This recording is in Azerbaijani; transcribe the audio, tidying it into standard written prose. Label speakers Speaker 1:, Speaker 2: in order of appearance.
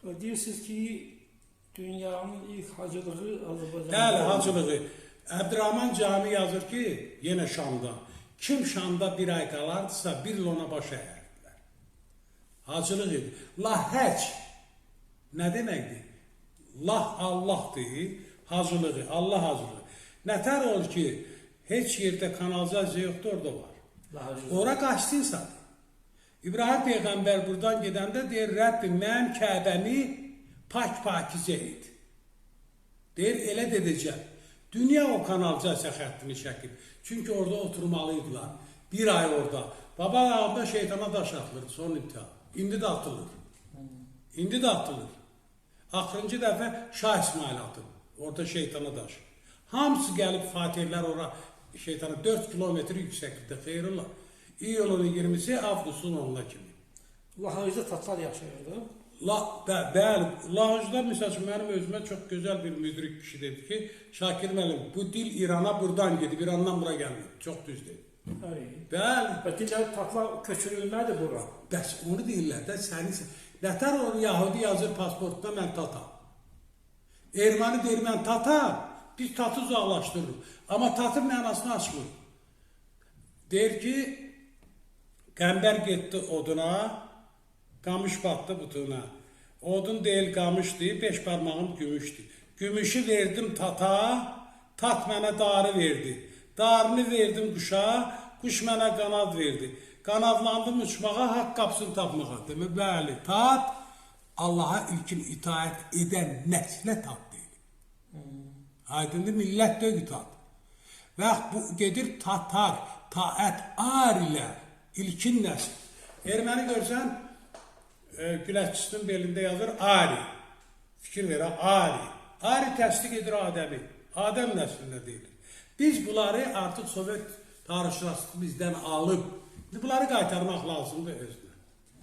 Speaker 1: Və deyirsiniz ki, dünyanın ilk hacılığı Azərbaycanda.
Speaker 2: Bəli, hacılığı. Əbdürrahman Cami yazır ki, yenə Şamda. Kim Şamda bir ay qalardısa, bir il ona baş əyərdilər. Hacılıq idi. La həc nə deməkdir? La Allahdır, hacılığı, Allah hacılığı. Nətər olur ki, heç yerdə kanalizasiya yoxdur, orada var.
Speaker 1: La hacılığı.
Speaker 2: Ora qaçdı insan. İbrahim Peyğəmbər buradan gedəndə deyir, Rəbbim, mənim Kəbəmi pak-pakizə et. Deyir, elə də edəcəm. Dünya o kanalizasiya xəttini çəkib. Çünki orada oturmalıydılar. Bir ay orada. Baba ayağında şeytana daş atılırdı son imtihan. İndi də atılır. İndi də atılır. Axırıncı dəfə Şah İsmail atıb. Orada şeytana daş. Hamısı gəlib Fatihlər ora şeytana 4 kilometr yüksəklikdə xeyirullah. İyulun 20-si, avqustun 10-una kimi.
Speaker 1: Lahıcda tatlar yaşayırdı.
Speaker 2: La, bəli, Lahıcda məsəl üçün mənim özümə çox gözəl bir müdrik kişi dedi ki, Şakir müəllim, bu dil İrana buradan gedib, İrandan bura gəlmir. Çox düz dedi.
Speaker 1: Bəli.
Speaker 2: Bəli.
Speaker 1: Və dillər tatlar köçürülmədi bura.
Speaker 2: Bəs onu deyirlər də səni nətər onu Yahudi yazır pasportda mən tatam. Erməni deyir mən tatam, biz tatı uzaqlaşdırırıq. Amma tatın mənasını açmır. Deyir ki, qəmbər getdi oduna, qamış batdı butuna. Odun deyil qamışdı, beş barmağım gümüşdü. Gümüşü verdim tata, tat mənə darı verdi. Darını verdim quşa, quş mənə qanad verdi. Qanadlandım uçmağa, haqq qapısını tapmağa. Demək, bəli, tat Allaha ilkin itaət edən nəslə tat deyilir. Aydındır, millət deyil tat. Və bu gedir tatar, taət arilər, ilkin nəsil. Erməni görsən, güləççisinin belində yazır Ari. Fikir ver, ha, Ari. Ari təsdiq edir Adəmi. Adəm nəslində deyilir. Biz bunları artıq Sovet tarixşünaslığı bizdən alıb. İndi bunları qaytarmaq lazımdır özünə.